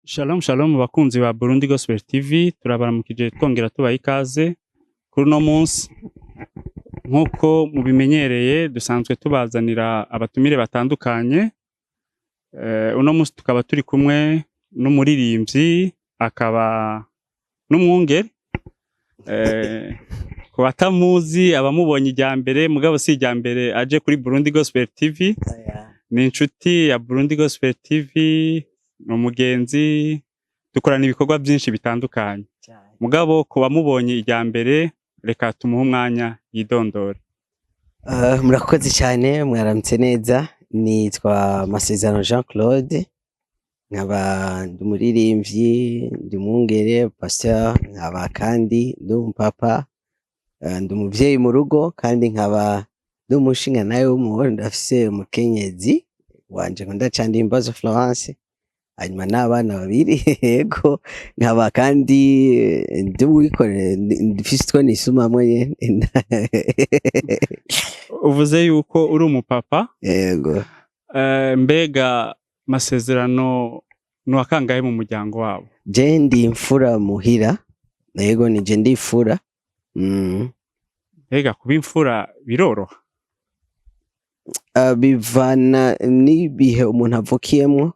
Shalom shalom, bakunzi ba Burundi Gospel TV, turabaramukije twongera tubaha ikaze kuri uno munsi. Nk'uko mubimenyereye, dusanzwe tubazanira abatumire batandukanye. Uno munsi tukaba turi kumwe n'umuririmbyi akaba n'umwungere. Ku batamuzi, abamubonye irya mbere, mugabo si irya mbere aje kuri Burundi Gospel TV, ni inshuti ya Burundi Gospel TV, ni umugenzi, dukorana ibikorwa byinshi bitandukanye. Mugabo ku bamubonye irya mbere, reka tumuhe umwanya yidondore. Murakoze cyane, mwaramutse neza. Nitwa Masezerano Jean Claude, nkaba ndi umuririmbyi, ndi umwungere, pasteur, nkaba kandi ndi umupapa, ndi umuvyeyi mu rugo, kandi nkaba ndi umushingantahe w'umuhoro. Ndafise umukenyezi wanje nkunda cane, Imbazo Florence, hanyuma n'abana babiri. Yego, nkaba kandi ndi uwikorera, ndifise utwo nisumamwo nyene. Uvuze yuko uri umupapa. Yego. Mbega Masezerano ni uwakangahe mu muryango wabo? Je ndi imfura muhira, yego, ni je ndi imfura. Mbega kuba imfura biroroha? Bivana n'ibihe umuntu avukiyemwo.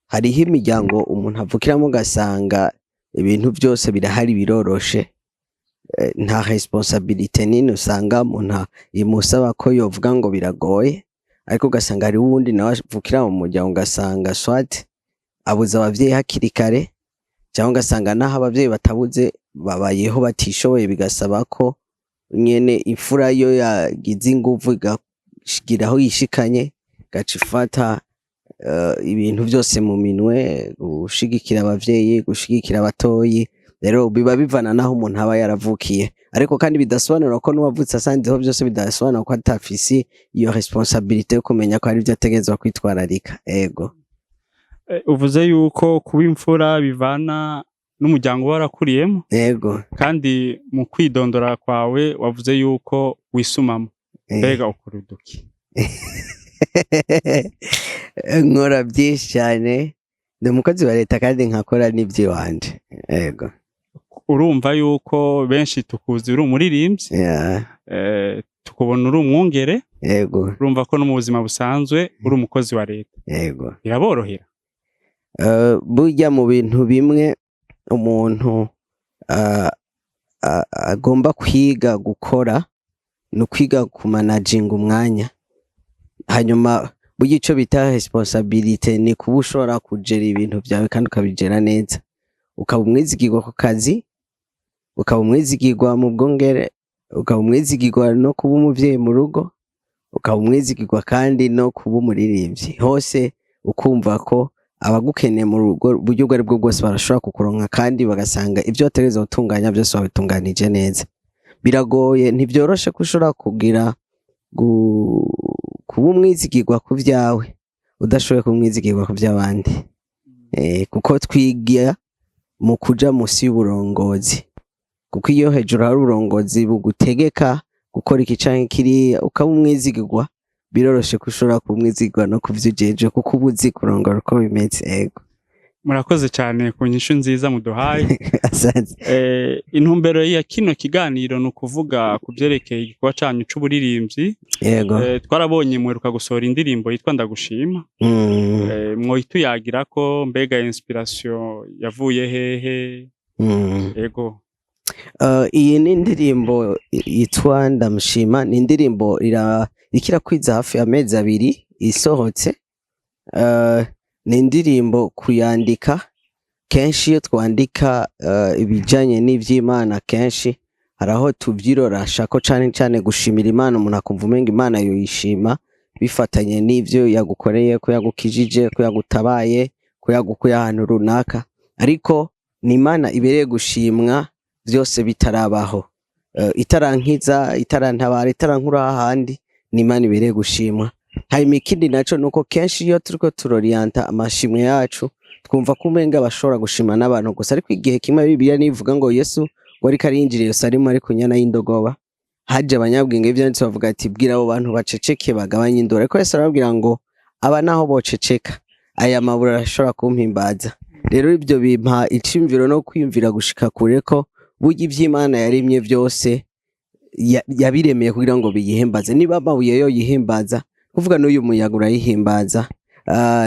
Hariho imiryango umuntu avukiramwo ugasanga ibintu vyose birahari, biroroshe. Nta responsabilité nini usanga umuntu imusaba ko yovuga ngo biragoye, ariko ugasanga hariho uwundi nawe avukira mu muryango, ugasanga soit abuze abavyeyi hakiri kare, cyangwa ugasanga naho abavyeyi batabuze, babayeho batishoboye, bigasaba ko nyene imfura yo yagize inguvu igagira aho yishikanye, igaca ifata ibintu vyose mu minwe, gushigikira abavyeyi, gushigikira abatoyi. Rero biba bivana naho umuntu aba yaravukiye, ariko kandi bidasobanura ko n'uwavutse asanzeho vyose, bidasobanura ko atafise iyo responsabilité yo kumenya ko hari ivyo ategerezwa kwitwararika, ego. Uvuze yuko kuba imfura bivana n'umuryango uba warakuriyemo. Ego. Kandi mu kwidondora kwawe wavuze yuko wisumamo. Mbega ukora uduki? Nkora byinshi cyane, ndi umukozi wa leta kandi nkakora n'ivy'iwanje, ego. Urumva yuko benshi tukuzi uri umuririmbyi, tukubona uri umwungere. Yego. Urumva ko no mu buzima busanzwe uri umukozi wa leta. Yego. Biraborohera? Burya mu bintu bimwe umuntu agomba kwiga gukora ni ukwiga kumanaginga umwanya. Hanyuma burya ico bita responsabilité ni kuba ushobora kugera ibintu vyawe kandi ukabigera neza, ukaba umwizigirwa ku kazi, ukaba umwizigirwa mu bwongere, ukaba umwizigirwa no kuba umuvyeyi mu rugo, ukaba umwizigirwa kandi no kuba umuririmbyi. Hose ukumva ko abagukeneye mu rugo, buryo ubwo aribwo bwose, barashobora kukuronka kandi bagasanga ivyo wategerezwa gutunganya byose wabitunganije neza. Biragoye, ntivyoroshe ko ushobora kugira kuba umwizigirwa ku vyawe udashoboye kuba umwizigirwa ku vy'abandi, kuko twiga mu kuja musi y'uburongozi, kuko iyo hejuru hari uburongozi bugutegeka gukora iki canke kiriya, ukaba umwizigirwa, biroroshe ko ushobora kuba umwizigirwa no kuvyo ujejwe, kuko uba uzi kurongora uko bimeze, ego. Murakoze cyane ku nyishu nziza muduhaye. Asante. Intumbero ya kino kiganiro ni ukuvuga ku vyerekeye igikorwa canyu c'uburirimbyi. Yego. Twarabonye muheruka gusohora indirimbo yitwa Ndagushima. Mwoyituyagira ko, mbega inspiration yavuye hehe? Ego. Iyi ni indirimbo yitwa Ndamushima, ni indirimbo iriko irakwiza hafi amezi 2 isohotse. Ni indirimbo kuyandika, kenshi iyo twandika ibijanye n'ivy'Imana, kenshi hari aho tuvyirorashako cane cane gushimira Imana, umuntu akumva umenga Imana yoyishima bifatanye n'ivyo yagukoreye, ko yagukijije, ko yagutabaye, ko yagukuye ahantu runaka, ariko ni Imana ibereye gushimwa vyose bitarabaho. Itarankiza, itarantabara, itarankura hahandi, ni Imana ibereye gushimwa. Hanyuma ikindi naco nuko kenshi iyo turiko turoriyanta amashimwe yacu, twumva ko umenga bashobora gushima n'abantu gusa, ariko igihe kimwe Bibiliya nivuga ngo Yesu ngo ariko arinjira i Yerusalemu ari ku nyana y'indogoba, haje abanyabwenge b'ivyanditswe bavuga ati: "Bwira abo bantu baceceke, bagabanye induru." Ariko Yesu arababwira ngo: "Aba naho boceceka, aya mabuye arashobora kumpimbaza." Rero ibyo bimpa iciyumviro no kwiyumvira gushika kure ko burya ivy'Imana yaremye vyose yabiremeye kugira ngo biyihimbaze. Niba amabuye yo yihimbaza, kuvuga n'uyu muyaga urayihimbaza,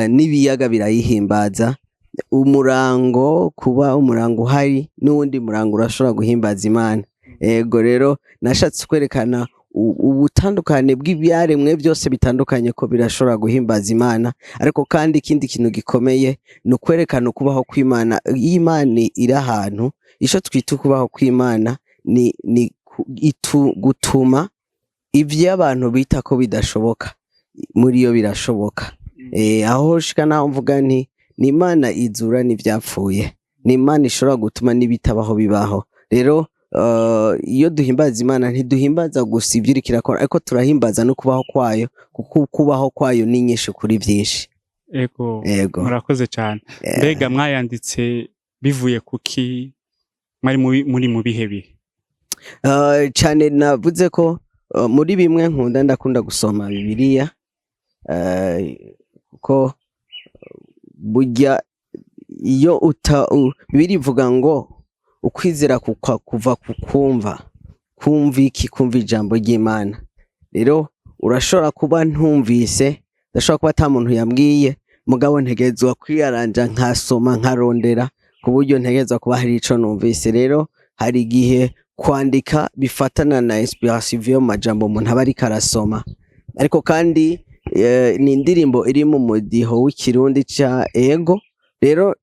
n'ibiyaga birayihimbaza, umurango, kuba umurango uhari n'uwundi murango urashobora guhimbaza Imana. Ego, rero nashatse kwerekana ubutandukane bw'ibyaremwe byose bitandukanye ko birashobora guhimbaza Imana. Ariko kandi ikindi kintu gikomeye ni ukwerekana ukubaho kw'Imana. Iyo Imana iri ahantu, ico twita ukubaho kw'Imana ni gutuma ivyo abantu bita ko bidashoboka, muri yo birashoboka. Aho shika naho mvuga nti ni Imana izura n'ivyapfuye, ni Imana ishobora gutuma n'ibitabaho bibaho. Rero iyo duhimbaza Imana, ntiduhimbaza gusa ivyo iriko irakora, ariko turahimbaza no kubaho kwayo, kuko kubaho kwayo ni nyinshi kuri vyinshi. Ego. Ego. Murakoze cyane. Mbega mwayanditse bivuye kuki? Mwari muri mu bihe bihe? Cane navuze ko muri bimwe nkunda, ndakunda gusoma Bibiliya, kuko burya iyo uta Bibiliya ivuga ngo ukwizera kuva ku kumva. Kumva iki? Kumva ijambo ry'Imana. Rero urashobora kuba ntumvise, ndashobora kuba ata muntu yambwiye, mugabo ntegerezwa kwiyaranja nkasoma, nkarondera, ku buryo ntegerezwa kuba hari ico numvise. Rero hari igihe kwandika bifatana na inspiration ivuye mu majambo umuntu aba ariko arasoma. Ariko kandi ni indirimbo iri mu mudiho w'Ikirundi ca ego. Rero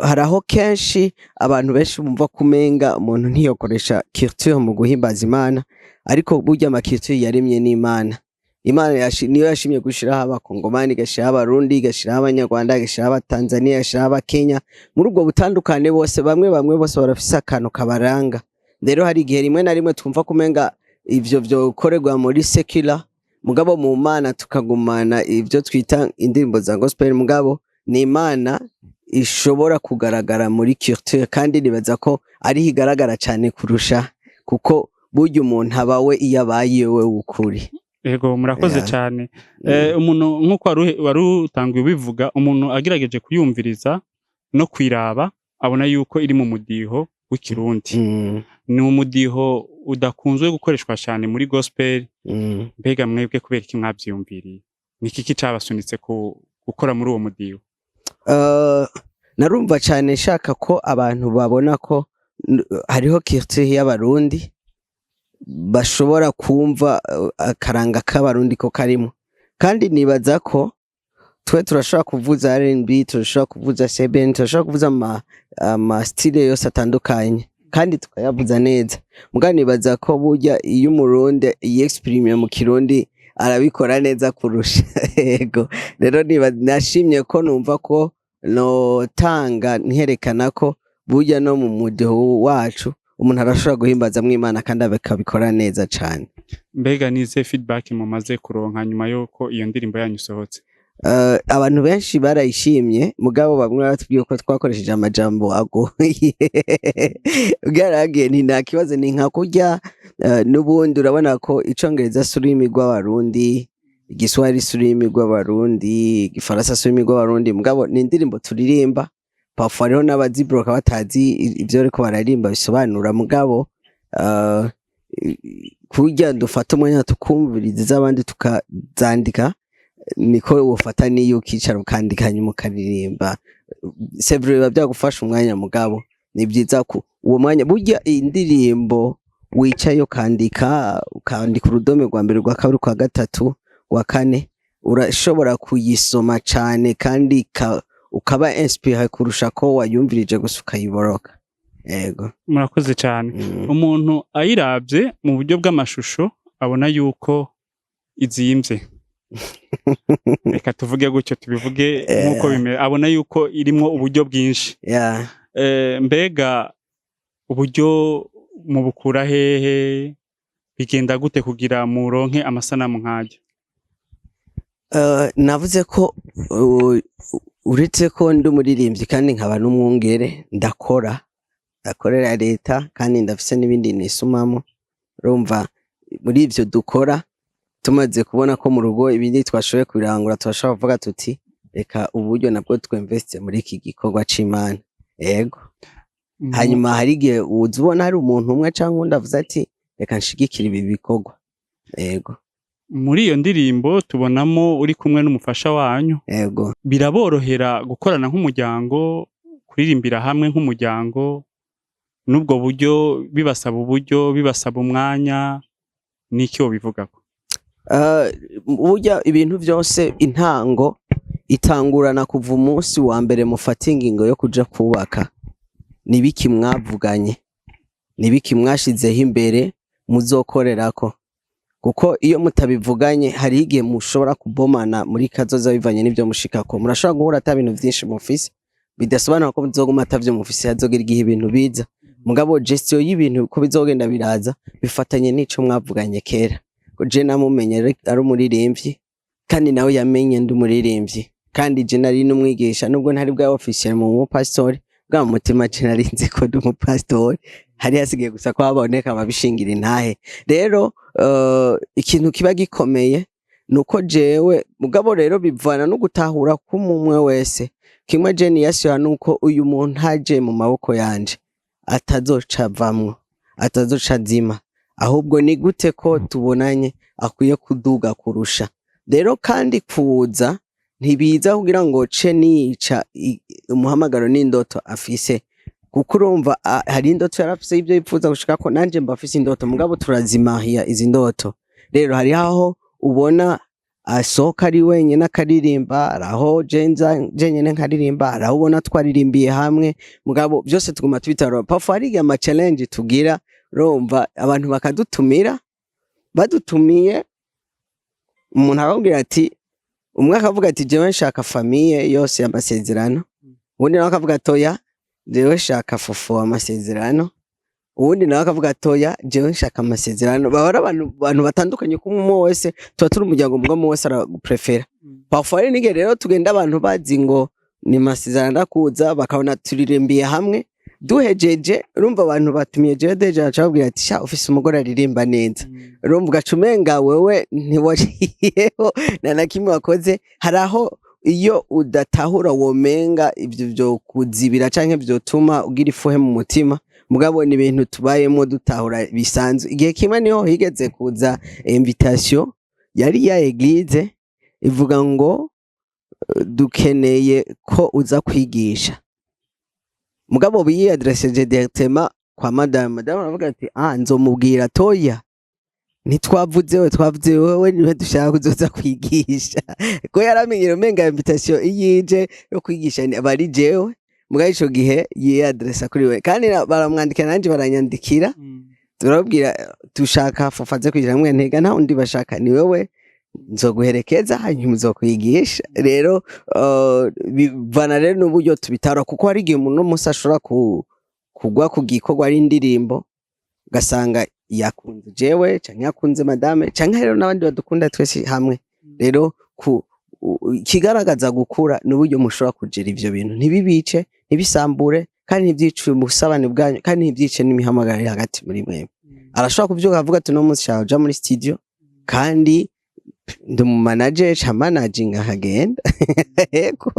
hari aho kenshi abantu benshi bumva kumenga umuntu ntiyokoresha culture mu guhimbaza Imana, ariko burya ama culture yaremye n'Imana. Imana niyo yashimye gushiraho Abakongomani, igashiraho Abarundi, igashiraho Abanyarwanda, igashiraho Abatanzania, igashiraho Abakenya. Muri ubwo butandukane bose, bamwe bamwe bose barafise akantu kabaranga. Rero hari igihe rimwe na rimwe twumva kumenga ivyo vyokorerwa muri secular, mugabo mu Mana tukagumana ivyo twita indirimbo za gospel. Mugabo ni Imana ishobora kugaragara muri culture, kandi nibaza ko ariho igaragara cane kurusha, kuko burya umuntu aba we iyo abaye we w'ukuri. Ego, murakoze cyane. Umuntu nk'uko wari utanguye ubivuga, umuntu agerageje kuyumviriza no kwiraba, abona yuko iri mu mudiho w'Ikirundi. Ni umudiho udakunzwe gukoreshwa cyane muri gospel. Mbega mwebwe kubera iki mwavyiyumviriye? Ni iki cabasunitse gukora muri uwo mudiho? Narumva cane nshaka ko abantu babona ko hariho culture y'Abarundi, bashobora kumva akaranga k'Abarundi ko karimo. Kandi nibaza ko twe turashobora kuvuza R&B, turashobora kuvuza seben, turashobora kuvuza ama style yose atandukanye kandi tukayavuza neza. Mugabo nibaza ko burya iyo Umurundi yexprime mu Kirundi arabikora neza kurusha. Yego, rero niba nashimye ko numva ko notanga nkerekana ko burya no mu mudiho wacu umuntu arashobora guhimbazamwo Imana kandi akabikora neza cane. Mbega nize feedback mumaze kuronka nyuma yuko iyo ndirimbo yanyu isohotse? Abantu benshi barayishimye, mugabo bamwe baratubwiye ko twakoresheje amajambo agoye. Bwaragiye nti nta kibazo, ni nka kurya n'ubundi urabona ko Icongereza si ururimi rw'Abarundi, Igiswahili si ururimi rw'Abarundi, Igifaransa si ururimi rw'Abarundi, mugabo ni indirimbo turirimba. Parfois hariho n'abazibroka batazi ivyo bariko bararirimba bisobanura, mugabo kurya dufata umwanya tukumviriza iz'abandi tukazandika, niko wofata niyo ukicara ukandika hanyuma ukaririmba. C'est vrai, biba byagufasha umwanya, mugabo ni byiza ko uwo mwanya, burya indirimbo wicaye ukandika, ukandika urudome rwa mbere, rwa kabiri, rwa gatatu, rwa kane, urashobora kuyisoma cane kandi ukaba inspiré kurusha ko wayumvirije gusa ukayiboroka. Yego. Murakoze cyane. Umuntu ayiravye mu buryo bw'amashusho abona yuko izimvye, reka tuvuge gutyo, tubivuge nk'uko bimeze, abona yuko irimwo uburyo bwinshi. Mbega uburyo mubukura hehe? Bigenda gute kugira muronke amasanamu nk'ayo? Navuze ko uretse ko ndi umuririmbyi kandi nkaba n'umwungere, ndakora, ndakorera leta kandi ndafise n'ibindi nisumamo. Urumva muri ivyo dukora, tumaze kubona ko mu rugo ibindi twashoboye kubirangura, turashobora kuvuga tuti Reka uburyo nabwo twinveste muri iki gikorwa c'Imana. Yego. Hanyuma hari igihe uza ubona hari umuntu umwe canke uwundi avuze ati: "Reka nshigikire ibi bikorwa." Yego. Muri iyo ndirimbo tubonamo uri kumwe n'umufasha wanyu. Yego. Biraborohera gukorana nk'umuryango, kuririmbira hamwe nk'umuryango, n'ubwo buryo bibasaba uburyo, bibasaba umwanya, n'iki wobivugako? Burya ibintu vyose intango itangurana kuva umunsi wa mbere mufata ingingo yo kuja kubaka. Nibiki mwavuganye? Nibiki mwashizeho imbere muzokorerako? Kuko iyo mutabivuganye, hariho igihe mushobora kubomana muri kazoza bivanye n'ivyo mushikako. Murashobora guhura ata bintu vyinshi mufise, bidasobanura ko muzoguma atavyo mufise, hazogera igihe ibintu biza. Mugabo gestion y'ibintu ko bizogenda biraza bifatanye n'ico mwavuganye kera. Ko je namumenye ari umuririmbyi, kandi nawe yamenye ndi umuririmbyi, kandi je nari n'umwigisha, nubwo ntari bwa officiel mu mupasitori, bwa mu mutima je nari nzi ko ndi umupasitori, hari hasigaye gusa ko haboneka ababishingira intahe. Rero ikintu kiba gikomeye nuko jewe, mugabo rero bivana no gutahura k'umumwe wese. Kimwe je niyasira nuko uyu muntu aje mu maboko yanje atazoca avamwo, atazoca azima, ahubwo ni gute ko tubonanye akwiye kuduga kurusha. Rero kandi kuza ntibiza kugira ngo ce nica umuhamagaro n'indoto afise, kuko urumva hari indoto yarafise y'ivyo yipfuza gushikako, nanje mba mfise indoto, mugabo turazimahiya izi ndoto. Rero hariho aho ubona asohoka ari wenyene akaririmba, hari aho je nza jenyene nkaririmba, hari aho ubona twaririmbiye hamwe, mugabo vyose tuguma tubitarura. Parfois hari igihe ama challenge tugira, urumva abantu bakadutumira, badutumiye umuntu akakubwira ati, umwe akavuga ati: "Jewe nshaka famille yose y'amasezerano", uwundi nawe akavuga ati: "Oya, jewe nshaka Fofo amasezerano", uwundi nawe akavuga ati: "Oya, jewe nshaka amasezerano". Baba ari abantu batandukanye, ko umwe wese tuba turi umuryango, umwe umwe wese araguprefera. Parfois hari n'igihe rero tugenda abantu bazi ngo ni masezerano ndakuza, bakabona turirimbiye hamwe, duhejeje, urumva abantu batumiye jewe, duhejeje baca babwira ati: "Sha, ufise umugore aririmba neza". Urumva ugaca umenga wewe ntiwaciyeho nta na kimwe wakoze. Hari aho iyo udatahura womenga ivyo vyo kuzibira canke vyotuma ugira ifuhe mu mutima, mugabo ni ibintu tubayemo dutahura bisanzwe. Igihe kimwe niho higeze kuza invitation yari ya église ivuga ngo dukeneye ko uza kwigisha, mugabo biyadresseje directement kwa madame. Madame aravuga ati: "Ah, nzomubwira." Toya, ntitwavuze we, twavuze wewe, niwe dushaka kuzoza kwigisha, ko yaramenyera umenga invitation iyo ije yo kwigisha aba ari jewe. Mugabo ico gihe yiyadressa kuri we, kandi baramwandikira, nanje baranyandikira, turababwira dushaka Fofa aze kwigira mwe ntega, nta undi bashaka, ni wewe, nzoguherekeza hanyuma uzokwigisha. Rero bivana rero n'uburyo tubitara, kuko hari igihe umuntu munsi ashobora kugwa ku gikorwa ari indirimbo, ugasanga yakunze jewe canke yakunze madame canke rero n'abandi badukunda twese hamwe. Rero ikigaragaza gukura n'uburyo mushobora kugera ivyo bintu ntibibice, ntibisambure, kandi ntibyice ubusabane bwanyu, kandi ntibyice n'imihamagaro iri hagati muri mwebwe. Arashobora kuvyuka avuga ati: "Uno munsi nshaka kuja muri studio", kandi ndi umu manager, ca managing akagenda. Yego.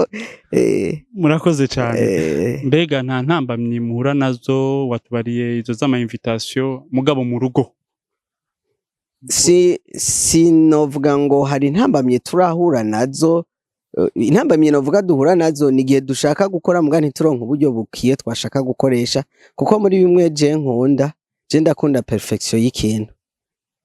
Murakoze cyane. Mbega nta ntambamyi muhura nazo? Watubariye izo z'ama invitation, mugabo mu rugo? Si sinovuga ngo hari intambamyi turahura nazo. Intambamyi novuga duhura nazo ni igihe dushaka gukora muga ntituronke uburyo bukwiye twashaka gukoresha, kuko muri bimwe je nkunda, je ndakunda perfection y'ikintu.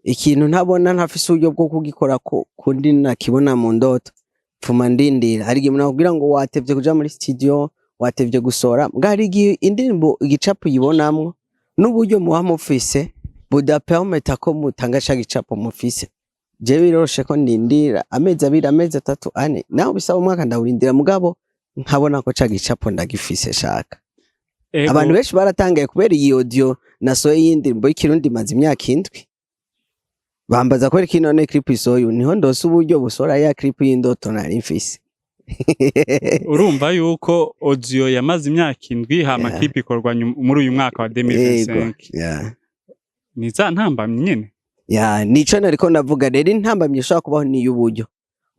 Ikintu ntabona ntafise uburyo bwo kugikora ko kundi nakibona mu ndoto, pfuma ndindira. Hari igihe umuntu akubwira ngo watevye kuja muri studio, watevye gusohora, muga hari igihe indirimbo igicapo uyibonamwo n'uburyo muba mufise budapermeta ko mutanga ca gicapo mufise. Jewe biroroshe ko ndindira amezi 2, amezi 3, 4, naho bisaba umwaka ndawurindira, mugabo nkabona ko ca gicapo ndagifise shaka. Abantu benshi baratangaye kubera iyi audio nasohoye y'indirimbo y'ikirundi imaze imyaka 7, bambaza kubera iki none clip isohoye. Niho ndose uburyo busohora ya clip y'indoto nari mfise. Urumva yuko audio yamaze imyaka 7, hama clip ikorwa muri uyu mwaka wa 2025. Ni za ntambamyi nyene. Ya, nico nariko ndavuga. Rero intambamyi ishobora kubaho ni iy'uburyo.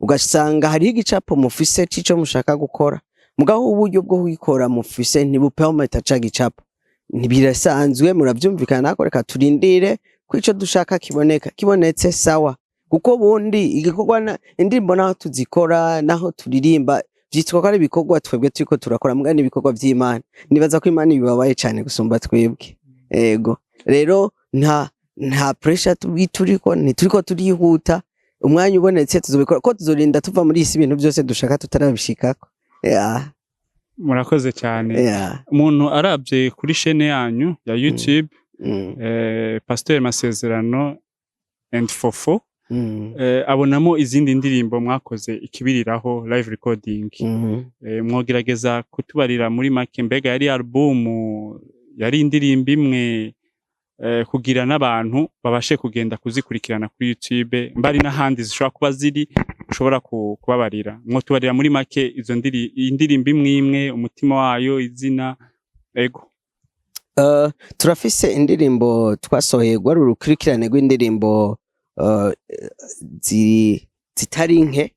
Ugasanga hariho igicapo mufise c'ico mushaka gukora, mugabo uburyo bwo kugikora mufise ntibupermeta ca gicapo. Ntibirasanzwe, muravyumvikana ko reka turindire ko ico dushaka kiboneka. Kibonetse, sawa. Kuko bundi igikorwa indirimbo, naho tuzikora, naho turirimba, vyitwa ko ari ibikorwa twebwe turiko turakora, muga ni ibikorwa vy'Imana. Nibaza ko Imana ibibabaye cane gusumba twebwe. Ego, rero nta pressure turiko, ntituriko turihuta. Umwanya ubonetse tuzobikora, ko tuzorinda tuva muri iyi si ibintu byose dushaka tutarabishikako, yeah. Murakoze cyane. Umuntu arabye kuri chaîne yanyu ya YouTube, Pasteur Masezerano and Fofo, abonamo izindi ndirimbo mwakoze ikibiriraho, live recording. Mwogerageza kutubarira muri make, mbega yari album, yari indirimbo imwe, kugira n'abantu babashe kugenda kuzikurikirana kuri YouTube, mbari n'ahandi zishobora kuba ziri, ushobora kubabarira, mwotubarira muri make izo indirimbo imwe imwe, umutima wayo, izina, ego. Turafise indirimbo twasohoye, rwari urukurikirane rw'indirimbo zitari nke,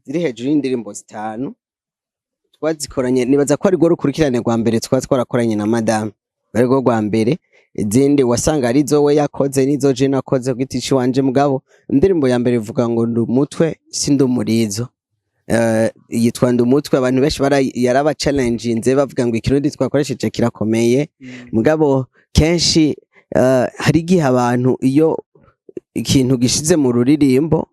ziri hejuru y'indirimbo 5 twazikoranye. Nibaza ko ari rwo rukurikirane rwa mbere twaba twarakoranye na madamu, ari rwo rwa mbere. Izindi wasanga ari zo we yakoze n'izo je nakoze ku giti ciwanje. Mugabo indirimbo ya mbere ivuga ngo ndi umutwe sindi umurizo. Yitwa ndi umutwe. Abantu benshi yaraba challenginze, bavuga ngo ikirundi twakoresheje kirakomeye. Mugabo kenshi hari igihe abantu iyo ikintu gishize mu ruririmbo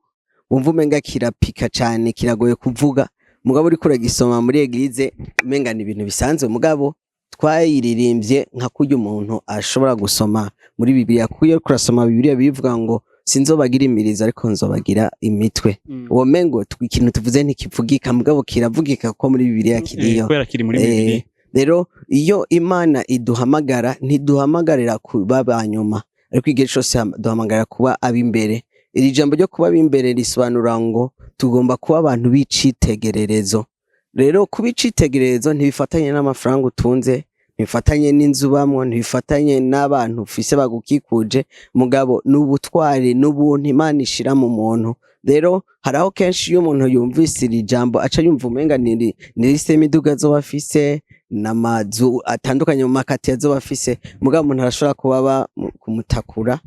wumva umenga kirapika cane, kiragoye kuvuga, mugabo uriko uragisoma muri église umenga ni ibintu bisanzwe. Mugabo twayiririmbye nka kurya umuntu ashobora gusoma muri Bibiliya, kuko iyo uriko urasoma Bibiliya bivuga ngo sinzobagira imirizo ariko nzobagira imitwe. Uwo mengo ikintu tuvuze ntikivugika, mugabo kiravugika kuko muri Bibiliya kiriyo. Kubera kiri muri Bibiliya. Rero iyo Imana iduhamagara, ntiduhamagarira kuba ba nyuma, ariko igihe cose duhamagarira kuba ab'imbere. Iri jambo ryo kuba ab'imbere risobanura ngo tugomba kuba abantu b'icitegererezo. Rero kuba icitegererezo ntibifatanye n'amafaranga utunze, ntibifatanye n'inzu ubamwo, ntibifatanye n'abantu ufise bagukikuje, mugabo n'ubutwari n'ubuntu Imana ishira mu muntu. Rero hari aho kenshi iyo umuntu yumvise iri jambo aca yumva umenga ni liste y'imiduga azoba afise n'amazu atandukanye mu makati azoba afise. Mugabo umuntu arashobora kuba aba kumutakura,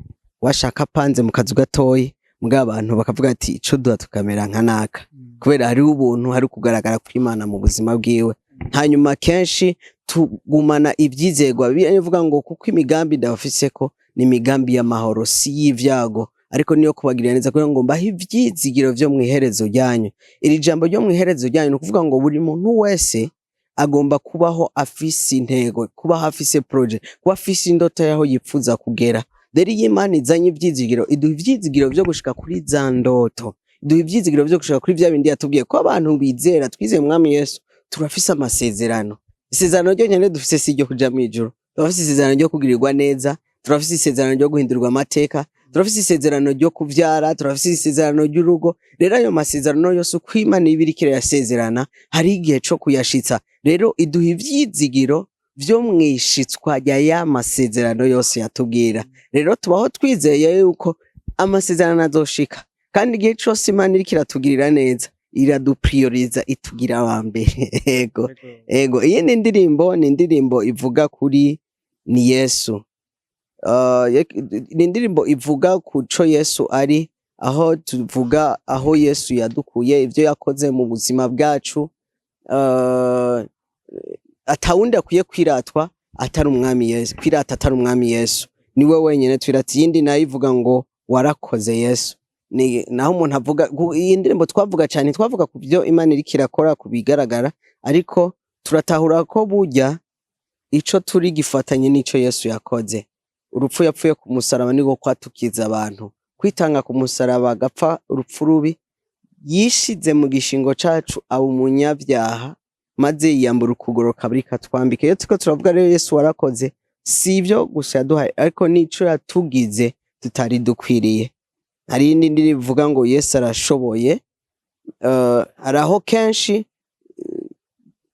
washaka apanze mu kazu gatoyi, mugabo abantu bakavuga ati ico duha tukamera nka naka, kubera hariho ubuntu, hari kugaragara kw'Imana mu buzima bwiwe. Hanyuma kenshi tugumana ivyizerwa. Bibiliya ivuga ngo kuko imigambi ndabafiseko ni imigambi y'amahoro, si y'ivyago, ariko niyo kubagirira neza, kugira ngo mbahe ivyizigiro vyo mw'iherezo ryanyu. Iri jambo ryo mw'iherezo ryanyu ni ukuvuga ngo buri muntu wese agomba kubaho afise intego, kubaho afise projet, kuba afise indoto yaho yipfuza kugera. Rero iyo Imana izanye ivyizigiro, iduha ivyizigiro vyo gushika kuri za ndoto, iduha ivyizigiro vyo gushika kuri vya bindi yatubwiye. Ko abantu bizera, twizeye Umwami Yesu, turafise amasezerano. Isezerano ryonyene dufise si iryo kuja mw'ijuru, turafise isezerano ryo kugirirwa neza, turafise isezerano ryo guhindurirwa amateka, turafise isezerano ryo kuvyara, turafise isezerano ry'urugo. Rero ayo masezerano yose, uko Imana iba iriko irayasezerana, hari igihe co kuyashitsa. Rero iduha ivyizigiro vyo mwishitswa rya ya masezerano yose yatubwira. Rero tubaho twizeye yuko amasezerano azoshika, kandi igihe cose Imana iriko iratugirira neza iraduprioriza, itugira aba mbere. Ego, ego. Iyindi ndirimbo ni indirimbo ivuga kuri ni Yesu. Ni indirimbo ivuga ku co Yesu ari, aho tuvuga aho Yesu yadukuye, ivyo yakoze mu buzima bwacu. Atawundi akwiye kwiratwa atari Umwami Yesu, kwirata atari Umwami Yesu, niwe wenyene twirata. Iyindi nayo ivuga ngo warakoze Yesu. Ni naho umuntu avuga iyi ndirimbo twavuga cyane, twavuga ku byo Imana iriko irakora ku bigaragara, ariko turatahura ko burya ico turi gifatanye n'ico Yesu yakoze. Urupfu yapfuye ku musaraba niko kwatukiza abantu, kwitanga ku musaraba agapfa urupfu rubi, yishize mu gishingo cacu, aba umunyabyaha, maze yiyambura ukugoroka ariko atwambika. Iyo turiko turavuga rero Yesu warakoze, si ibyo gusa yaduhaye, ariko n'ico yatugize tutari dukwiriye. Hari iyindi ndirimbo ivuga ngo Yesu arashoboye. Hari aho kenshi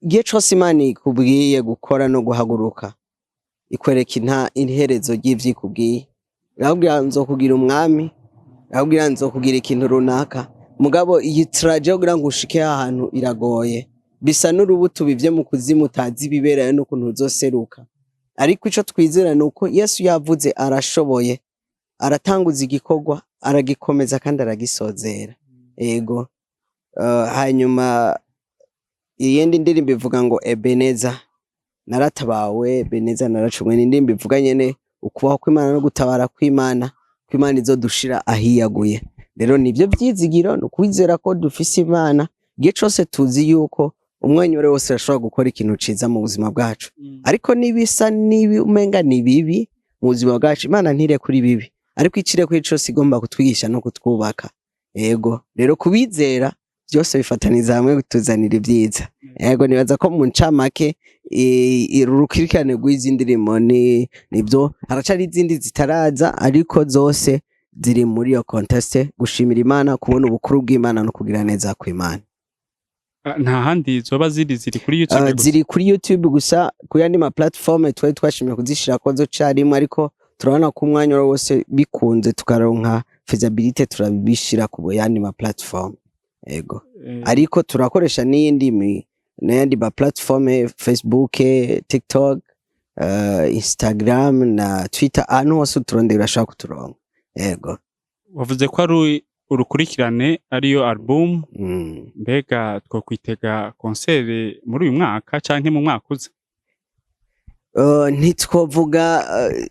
igihe cose Imana ikubwiye gukora no guhaguruka, ikwereka iherezo ry'ivyo ikubwiye. Irakubwira nzokugira umwami, irakubwira nzokugira ikintu runaka. Mugabo iyi trajet kugira ngo ushike ahantu iragoye, bisa n'urubuto bivye mu kuzimu, utazi ibiberayo n'ukuntu uzoseruka. Ariko ico twizera ni uko Yesu yavuze arashoboye, aratanguza igikorwa, aragikomeza kandi aragisozera. Ego. Hanyuma iyindi ndirimbo ivuga ngo "Ebeneza naratabawe, Ebeneza naracumwe". Ni indirimbo ivuga nyene ukubaho kw'Imana no gutabara kw'Imana, ko Imana izodushira ahiyaguye. Rero nivyo vyizigiro, ni ukwizera ko dufise Imana igihe cose, tuzi yuko umwanya uwari wose arashobora gukora ikintu ciza mu buzima bwacu. Ariko nibisa nibi umenga ni bibi mu buzima bwacu, Imana ntirekura ibibi, ariko icirekuye cose igomba kutwigisha no kutwubaka. Ego, rero kubizera byose bifataniza hamwe kutuzanira ibyiza. Ego, nibaza ko mu ncamake urukurikirane rw'izi ndirimbo ni nibyo. Haracari izindi zitaraza, ariko zose ziri muri iyo contexte: gushimira Imana, kubona ubukuru bw'Imana no kugira neza kw'Imana. Ah, nta handi zoba ziri kuri YouTube gusa? Ziri kuri YouTube gusa. Ku yandi ma platform twari twashimye kuzishirako zo carimwe, ariko turabona ko umwanya wose bikunze tukaronka feasibility turabishira ku yandi ma platform. Ego. Ariko turakoresha n'iyindi n'ayandi ma platform: Facebook, TikTok, Instagram na Twitter. Ahantu hose uturondera urashobora kuturonka. Ego. Wavuze ko ari urukurikirane, ariyo album. Mbega twokwitega concert muri uyu mwaka canke mu mwaka uza? Ntitwovuga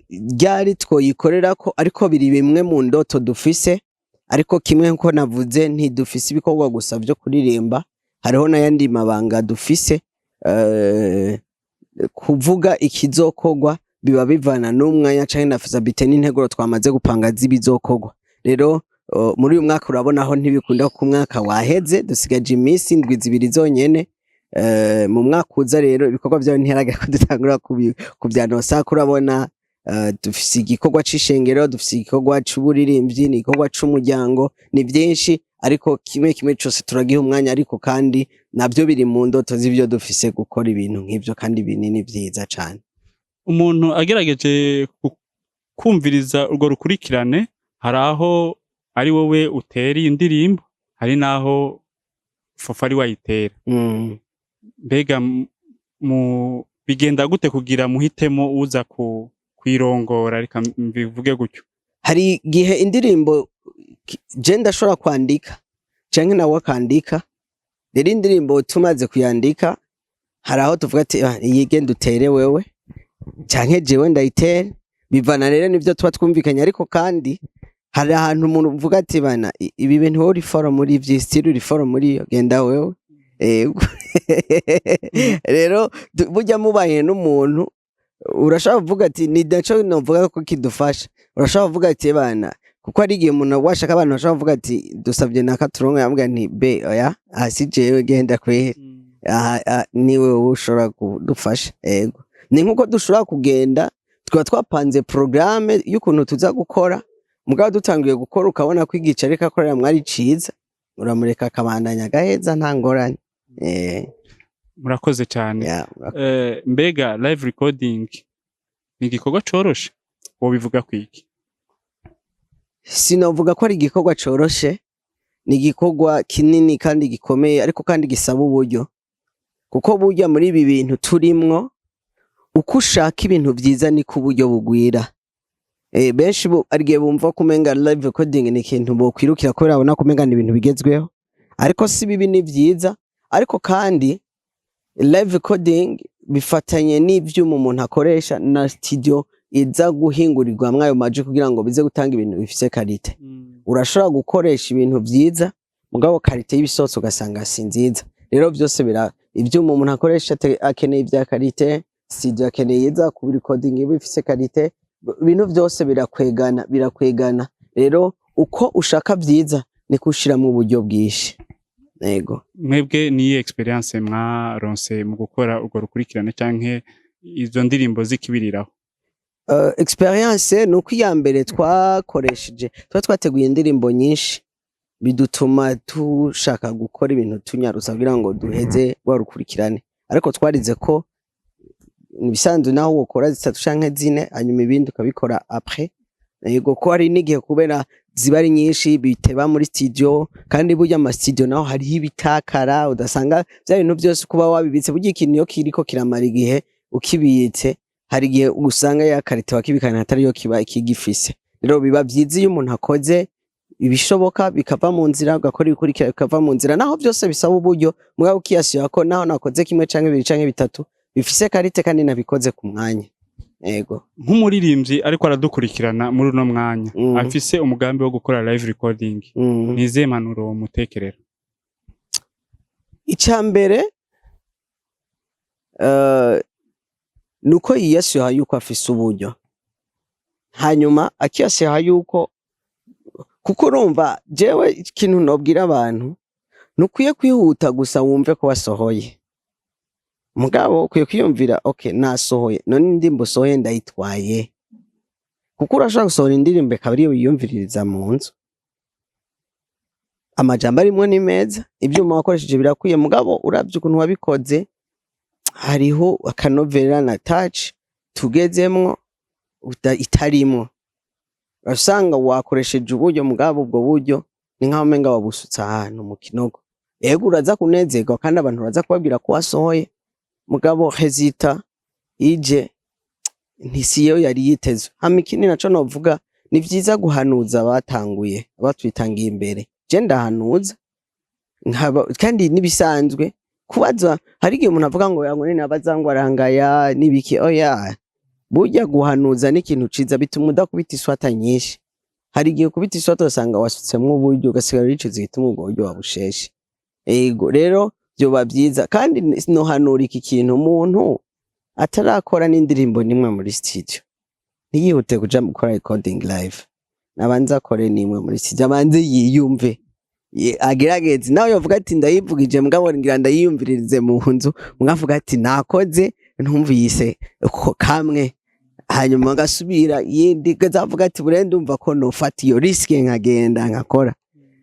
ryari twoyikorerako, ariko biri bimwe mu ndoto dufise. Ariko kimwe nko navuze, ntidufise ibikorwa gusa vyo kuririmba, hariho n'ayandi mabanga dufise. Kuvuga ikizokorwa biba bivana n'umwanya canke na feasibility n'integuro twamaze gupanga z'ibizokorwa. Rero muri uyu mwaka urabona aho ntibikunda ko umwaka waheze, dusigaje iminsi indwi zibiri zonyene. Mu mwaka uza rero ibikorwa vyayo ntiharagera ko dutangura kuvyanosa. Kurabona dufise igikorwa c'ishengero, dufise igikorwa c'uburirimbyi, n'igikorwa c'umuryango, ni vyinshi, ariko kimwe kimwe cose turagiha umwanya. Ariko kandi navyo biri mu ndoto z'ivyo dufise, gukora ibintu nk'ivyo kandi binini vyiza cane. Umuntu agerageje kumviriza urwo rukurikirane, hari aho ari wowe utera iyi ndirimbo, hari n'aho Fofo ari we ayitera. Mbega mu bigenda gute kugira muhitemo uza ku kwirongora, reka mbivuge gutyo? Hari igihe indirimbo je ndashobora kwandika canke nawe akandika. Rero indirimbo tumaze kuyandika, hari aho tuvuga ati: "Ah, iyi genda utere wewe canke jewe ndayitere", bivana rero nivyo tuba twumvikanye. Ariko kandi hari ahantu umuntu uvuga ati: "Bana, ibi bintu wowe uri fort muri ivyi style, uri fort muri iyo, genda wewe." Ego, rero burya mubaye n'umuntu urashobora kuvuga ati ni naco novuga ko kidufasha. Urashobora kuvuga ati: "Bana", kuko hari igihe umuntu washaka, abantu bashobora kuvuga ati: "Dusabye naka turonke", yambwira nti: "Be oya, aha si jewe, genda kweri, aha ni wewe ushobora kudufasha." Ego, ni nkuko dushobora kugenda tukaba twapanze programme y'ukuntu tuza gukora, mugabo dutanguye gukora ukabona ko igice ariko akorera mwari ciza, uramureka akabandanya agaheza, nta ngorane. Murakoze cyane. Yeah. Mbega live recording ni igikorwa coroshe, wobivuga kwiki? Sinovuga ko ari igikorwa coroshe, ni igikorwa kinini kandi gikomeye, ariko kandi gisaba uburyo, kuko burya muri ibi bintu turimwo, uko ushaka ibintu vyiza niko uburyo bugwira. Benshi hari igihe bumva ko umenga live recording ni ikintu bokwirukira kubera babona ko umenga ni ibintu bigezweho, ariko si bibi, ni vyiza. Ariko kandi live recording bifatanye n'ivyuma umuntu akoresha na studio iza guhingurirwamwo ayo majwi kugira ngo bize gutanga ibintu bifise qualité. Urashobora gukoresha ibintu vyiza, mugabo qualité y'ibisohotse ugasanga si nziza. Rero vyose bira ivyuma umuntu akoresha, akeneye ivya qualité, studio akeneye iza ku recording iba ifise qualité, ibintu vyose birakwegana, birakwegana. Rero uko ushaka vyiza niko ushiramwo uburyo bwinshi. Yego. Mwebwe niyi experience mwaronse mu gukora urwo rukurikirane canke izo ndirimbo zikibiriraho? Experience ni uko iya mbere twakoresheje, tuba twateguye indirimbo nyinshi, bidutuma dushaka gukora ibintu tunyarusa kugira ngo duheze rwa rukurikirane. Ariko twarize ko ibisanzwe naho wokora zitatu canke zine, hanyuma ibindi ukabikora après. Yego, ko hari n'igihe kubera ziba ari nyinshi, biteba muri studio. Kandi burya ama studio naho hariho ibitakara, udasanga vya bintu byose kuba wabibitse. Burya ikintu iyo kiriko kiramara igihe ukibitse, hari igihe usanga ya qualité wakibikana atari yo kiba ikigifise. Rero biba vyiza iyo umuntu akoze ibishoboka bikava mu nzira, ugakora ibikurikira bikava mu nzira, naho byose bisaba uburyo, mugabo ukiyasira ko naho nakoze kimwe canke bibiri canke bitatu bifise qualité kandi nabikoze ku mwanya. Yego. Nk'umuririmbyi ariko aradukurikirana muri uno mwanya, afise umugambi wo gukora live recording, ni izihe mpanuro womutekerera? Icya mbere nuko yiyashyuha yuko afise uburyo, hanyuma akiyashyuha yuko, kuko urumva jewe ikintu nobwira abantu, ntukwiye kwihuta gusa wumve ko wasohoye, mugabo ukwiye kwiyumvira: okay, nasohoye, none indirimbo usohoye ndayitwaye? Kuko urashobora gusohora indirimbo ikaba ariyo wiyumviririza mu nzu, amajambo arimwo ni meza, ivyuma wakoresheje birakwiye, mugabo uravye ukuntu wabikoze hariho akanovera na touch tugezemwo itarimwo. Urasanga wakoresheje uburyo, mugabo ubwo buryo ni nkaho umenga wabusutse ahantu mu kinogo. Ego, uraza kunezerwa kandi abantu baraza kubabwira ko wasohoye, mugabo résultat ije ntisiyo yari yitezwe. Hama ikindi naco novuga, ni vyiza guhanuza abatanguye, abatwitangiye imbere. Je ndahanuza nkaba, kandi nibisanzwe kubaza. Hari igihe umuntu avuga ngo yango nabaza ngo arangaya n'ibiki. Oya, burya guhanuza ni ikintu ciza, bituma udakubita iswata nyinshi. Hari igihe ukubita iswata ugasanga wasutsemwo uburyo, ugasigara wicuza igituma ubwo buryo wabusheshe. Ego, rero vyoba vyiza. Kandi nohanura iki kintu: umuntu atarakora n'indirimbo nimwe muri studio ntiyihute kuja gukora recording live, nabanze akore nimwe muri studio, abanze yiyumve, agerageze. Nawe yovuga ati ndayivugije, mugabo ngira ndayiyumviririze mu nzu, mwavuga ati nakoze ntumvise ko kamwe, hanyuma agasubira yindi, kazavuga ati bure ndumva ko nofata iyo risque nkagenda nkakora.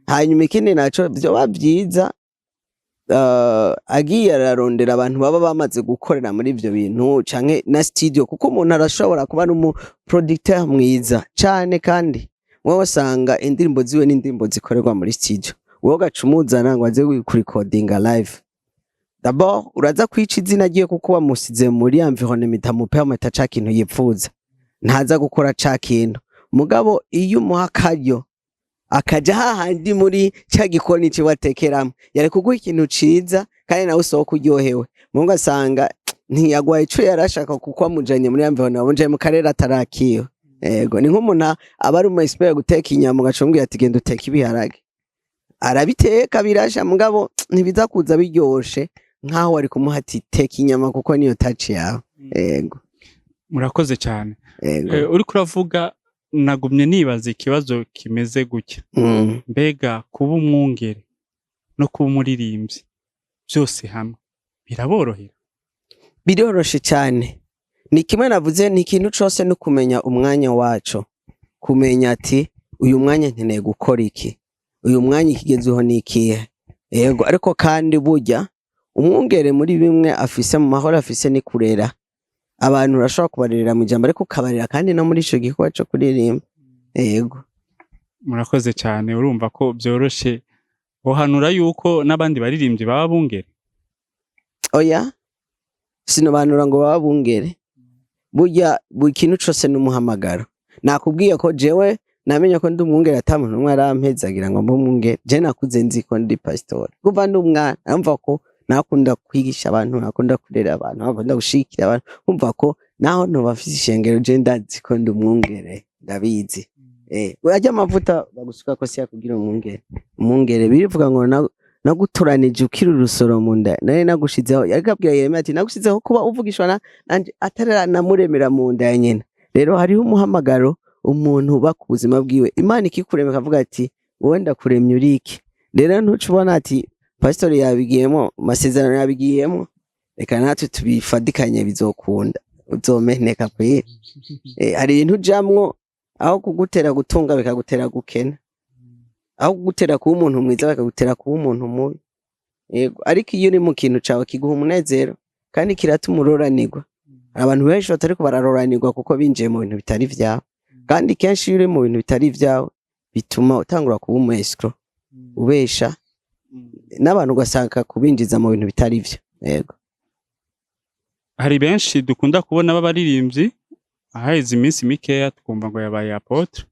Hanyuma ikindi naco, vyoba vyiza agiye ararondera abantu baba bamaze gukorera muri ivyo bintu canke na studio, kuko umuntu arashobora kuba ari umu producteur mwiza cane, kandi wowe usanga indirimbo ziwe n'indirimbo zikorerwa muri studio, wowe ugaca umuzana ngo aze kurikodinga live. D'abord uraza kwica izina ryiwe, kuko wamusize muri environnement itamupermeta ca kintu yipfuza, ntaza gukora ca kintu. Mugabo iyo umuha akaryo akaja hahandi muri ca gikoni ciwe atekeramwo, yari kuguha ikintu ciza kandi nawe usohoka uryohewe. Mugo ugasanga ntiyagwaye ico yarashaka kuko amujanye muri environnement, amujanye mu karere atarakiwe. Ego, ni nk'umuntu aba ari umu expert guteka inyama, ugaca umubwira ati genda uteke ibiharage, arabiteka birasha, mugabo ntibiza kuza biryoshe nkaho wari kumuha ati teka inyama, kuko niyo touch yawe. Ego. Murakoze cyane. Ego. Uriko uravuga nagumye nibaza ikibazo kimeze gutya: mbega kuba umwungere no kuba umuririmbyi byose hamwe biraborohera? Biroroshe cyane. Ni kimwe navuze, ni ikintu cose no kumenya umwanya waco, kumenya ati uyu mwanya nkeneye gukora iki, uyu mwanya ikigezweho ni ikihe. Yego, ariko kandi burya umwungere muri bimwe afise mu mahoro afise ni kurera abantu. Urashobora kubarerera mu ijambo, ariko ukabarera kandi no muri ico gikorwa co kuririmba. Yego. Murakoze cyane. Urumva ko byoroshe. Wohanura yuko n'abandi baririmbyi baba bungere? Oya, sinobanura ngo baba bungere. Burya buri kintu cose n'umuhamagaro. Nakubwiye ko jewe namenye ko ndi umwungere ata muntu n'umwe arampezagira ngo mbe umwungere. Je nakuze nzi ko ndi pasitori kuva ndi umwana. Numva ko nakunda kwigisha abantu, nakunda kurera abantu, nakunda gushigikira abantu. Umva ko naho ntoba mfise ishengero, je ndazi ko ndi umwungere, ndabizi. Arya amavuta bagusukako si kugira umwungere. Umwungere birivuga ngo nagutoranije ukiri urusoro mu nda, nari nagushizeho. Yariko abwira Yeremiya ati nagushizeho kuba uvugishwa na nanje ataranamuremera mu nda ya nyina. Rero hariho umuhamagaro umuntu uba ku buzima bwiwe, Imana ikikurema ikavuga ati wowe ndakuremye uri iki. Rero ntuca ubona ati pasitori yabigiyemo, amasezerano yabigiyemo, reka natwe tubifadikanye bizokunda, uzomeneka kweri. Hari ibintu ujamwo aho kugutera gutunga bikagutera gukena, aho kugutera kuba umuntu mwiza bakagutera kuba umuntu mubi. Yego, ariko iyo uri mu kintu cawe kiguha umunezero kandi kiratuma uroranirwa. Hari abantu benshi batariko bararoranirwa kuko binjiye mu bintu bitari ivyabo, kandi kenshi iyo uri mu bintu bitari ivyawe. Bituma utangura kuba umu escroc, ubesha n'abantu, ugasanga kubinjiza mu bintu bitari vyo, yego. Hari benshi dukunda kubona b'abaririmbyi, ahaheze iminsi mikeya tukumva ngo yabaye apôtre.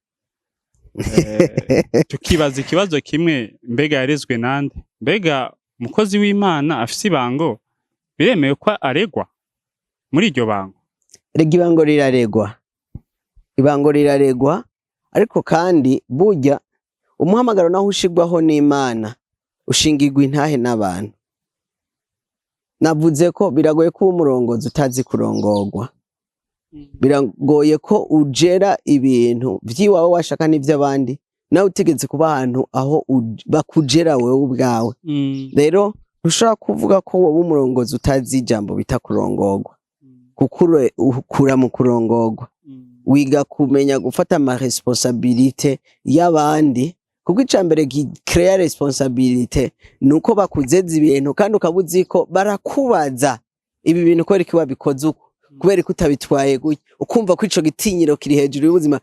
Tukibaza ikibazo kimwe: mbega yarezwe nande? Mbega umukozi w'Imana afise ibango, biremewe ko aregwa muri iryo bango? Rega ibango riraregwa, ibango riraregwa, ariko kandi burya umuhamagaro naho ushirwaho n'Imana ushingirwa intahe n'abantu. Navuze ko biragoye kuba umurongozi utazi kurongorwa, biragoye ko ugera ibintu vy'iwawe washaka n'ivy'abandi, nawe utegetse kuba ahantu aho bakugera wewe ubwawe. Rero ntushobora kuvuga ko wowe umurongozi utazi ijambo bita kurongorwa, kuko ukura mu kurongorwa, wiga kumenya gufata ama responsabilité y'abandi, kuko icambere gicréa responsabilité nuko bakuzeza ibintu, kandi ukaba uzi ko barakubaza ibi bintu: kubera iki wabikoze uko? Kubera ko utabitwaye gutya? Ukumva ko ico gitinyiro kiri hejuru y'ubuzima,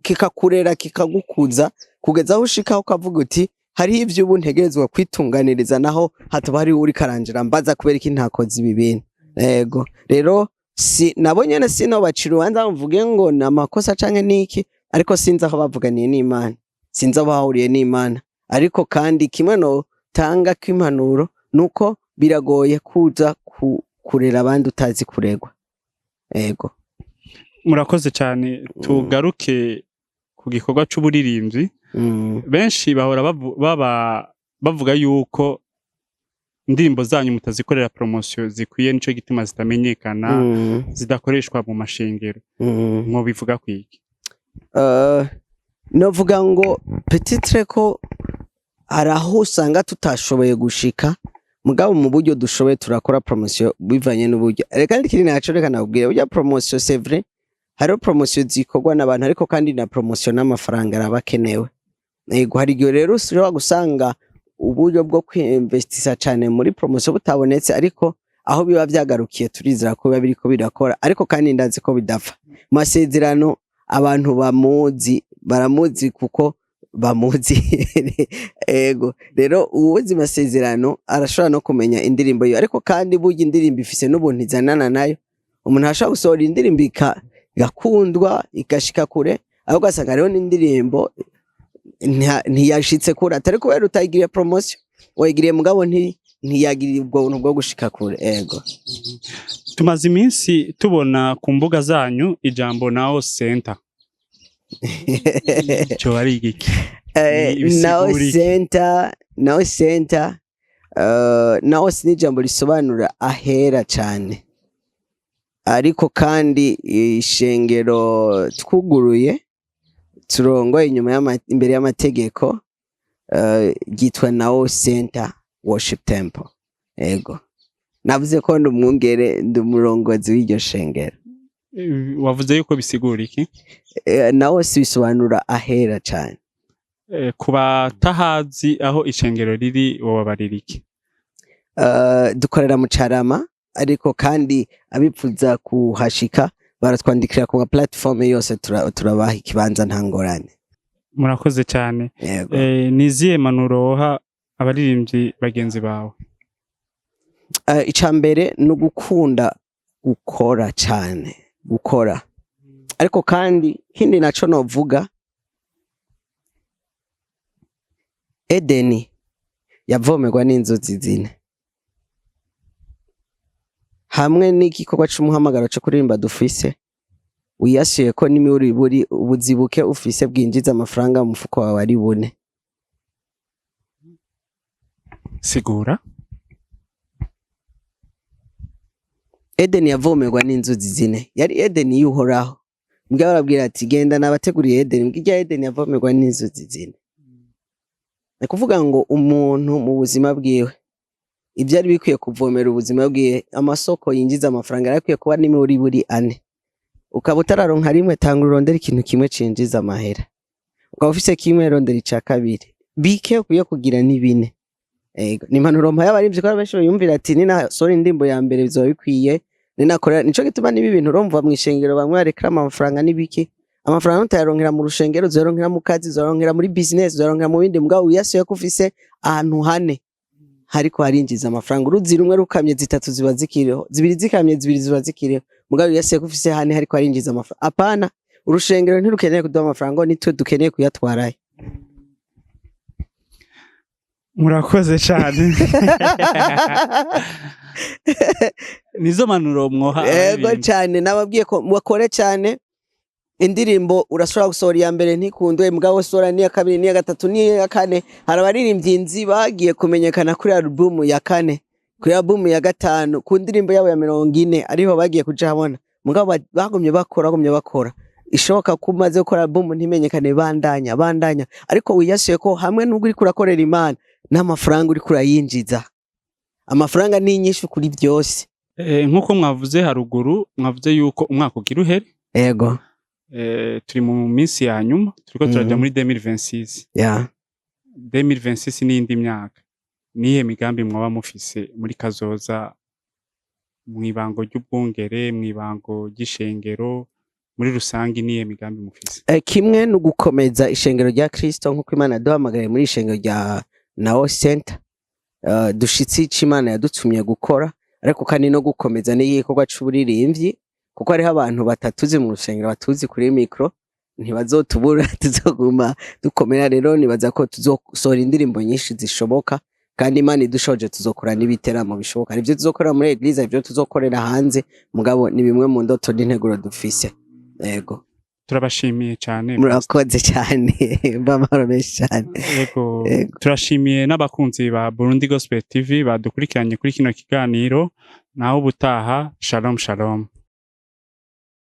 kikakurera, kikagukuza kugeza aho ushikaho ukavuga uti: hariho ivyo ubu ntegerezwa kwitunganiriza, naho hataba hariho uriko aranjira mbaza kubera iki ntakoze ibi bintu. Yego, rero si nabo nyene, sino bacira urubanza mvuge ngo ni amakosa canke niki, ariko sinzi aho bavuganiye n'Imana, sinzi aho bahuriye n'Imana. Ariko kandi kimwe no tanga kw'impanuro nuko biragoye kuza kurera abandi utazi kuregwa, yego. Murakoze cyane. Tugaruke ku gikorwa c'uburirimbyi. Benshi bahora bavuga yuko indirimbo zanyu mutazikorera promotion zikwiye, nico gituma zitamenyekana, zidakoreshwa mu mashengero. Mwobivuga kwiki? Novuga ngo peut-être ko hari aho usanga tutashoboye gushika, mugabo mu buryo dushoboye turakora promotion bivanye n'uburyo. Reka ikindi naco, reka nakubwire, burya promotion, c'est vrai, hariho promotion zikorwa n'abantu, ariko kandi na promotion n'amafaranga araba akenewe. Yego, hari igihe rero ushobora gusanga uburyo bwo kwinvestisa cane muri promotion butabonetse, ariko aho biba vyagarukiye turizera ko biba biriko birakora. Ariko kandi ndazi ko bidapfa. Mu masezerano abantu bamuzi baramuzi kuko bamuzi, ego. Rero uwuzi amasezerano arashobora no kumenya indirimbo yiwe. Ariko kandi burya indirimbo ifise n'ubuntu izanana nayo. Umuntu arashobora gusohora indirimbo igakundwa, igashika kure, ariko ugasanga hariho n'indirimbo ntiyashitse kure, atari kubera utayigiriye promotion, wayigiriye mugabo ntiyagiriye ubwo buntu bwo gushika kure, ego. Tumaze iminsi tubona ku mbuga zanyu ijambo Nao Center, ico ari igiki? Nao Bisigura iki? Center, Nao Center, Nao ni ijambo risobanura ahera cane, ariko kandi ishengero twuguruye turongoye inyuma imbere y'amategeko, ryitwa Nao Center Worship Temple. Ego, navuze ko ndi umwungere, ndi umurongozi w'iryo shengero. Wavuze yuko bisigura iki? Nao si bisobanura ahera cane. Ku batahazi aho ishengero riri, wobabarira iki? Dukorera mu Carama, ariko kandi abipfuza kuhashika baratwandikira ku ma platform yose, turabaha ikibanza, nta ngorane. Murakoze cyane. Yego. Ni izihe mpanuro woha abaririmbyi bagenzi bawe? Ica mbere ni ugukunda gukora cane, gukora. Ariko kandi ikindi naco novuga, Edeni yavomerwa n'inzuzi zine, hamwe n'igikorwa c'umuhamagaro co kuririmba dufise, wiyasuye ko n'imiburiburi ubuzibuke ufise bwinjiza amafaranga mu mufuko wawe ari bune. Sigura. Edeni yavomerwa n'inzuzi zine, yari Edeni y'Uhoraho. Mbwa barabwira ati: genda nabateguriye Edeni. Mbwa irya Edeni yavomerwa n'inzuzi zine. Ni kuvuga ngo umuntu mu buzima bwiwe, ibyo ari bikwiye kuvomera ubuzima bwiwe, amasoko yinjiza amafaranga yari akwiye kuba n'imiburiburi ane. Ukaba utararonka rimwe, tanga urondere ikintu kimwe cinjiza amahera. Ukaba ufise kimwe, rondera ica kabiri. Bike ukwiye kugira ni bine. Ego, ni impanuro mpaye abarimvyi, kubera benshi biyumvira ati: ninasohora indirimbo ya mbere bizoba bikwiye, ninakora. Nico gituma niba ibintu urumva mw'ishengero bamwe barekrama amafaranga n'ibiki. Amafaranga utayaronkera mu rushengero, uzoyaronkera mu kazi, uzoyaronkera muri business, uzoyaronkera mu bindi. Mugabo wiyasuye ko ufise ahantu hane hariko harinjiza amafaranga. Uruzi rumwe rukamye, zitatu ziba zikiriho; zibiri zikamye, zibiri ziba zikiriho. Mugabo wiyasuye ko ufise hane hariko harinjiza amafaranga. Apana, urushengero ntirukeneye kuduha amafaranga, ngo nitwe dukeneye kuyatwarayo. Murakoze cyane, nizo manuro mwoha Ego. abaririmbyi. Cyane, nababwiye ko bakore cyane. Indirimbo urashobora gusohora iya mbere ntikundwe, mugabo sohora n'iya kabiri, n'iya gatatu, n'iya kane. Hari abaririmbyi nzi bagiye kumenyekana kuri alubumu ya kane, kuri alubumu ya gatanu, ku ndirimbo yabo ya 40 ariho bagiye kuja habona. Mugabo bagumye bakora, bagumye bakora. Ishoboka ko umaze gukora alubumu ntimenyekane, bandanya, bandanya, ariko wiyasuye ko hamwe n'ubwo uriko urakorera Imana, n'amafaranga uriko urayinjiza. Amafaranga ni inyishu kuri byose. Nk'uko mwavuze haruguru, mwavuze yuko umwaka ugira uhere. Ego. Turi mu minsi ya nyuma, turiko turaja muri 2026. 2026 n'iyindi myaka, niyihe migambi mwaba mufise muri kazoza, mw'ibango ry'ubwungere, mw'ibango ry'ishengero muri rusangi? Niyihe migambi mufise? Kimwe no gukomeza ishengero rya Kristo nk'uko Imana yaduhamagaye muri ishengero rya Nao Center, dushitse ico Imana yadutumye gukora, ariko kandi no gukomeza n'igikorwa c'uburirimbyi, kuko hariho abantu batatuzi mu rusengero, batuzi kuri micro, ntibazotubura, tuzoguma dukomera. Rero nibaza ko tuzosohora indirimbo nyinshi zishoboka, kandi Imana idushoje tuzokora n'ibiteramo bishoboka. Ivyo tuzokorera muri église, ivyo tuzokorera hanze, mugabo ni bimwe mu ndoto n'integuro dufise. Yego. Turabashimiye cyane. Murakoze cyane, mbamahoro menshi cyane. Yego. Yego. Turashimiye n'abakunzi ba Burundi Gospel TV badukurikiranye kuri kino kiganiro. Naho ubutaha, shalom shalom.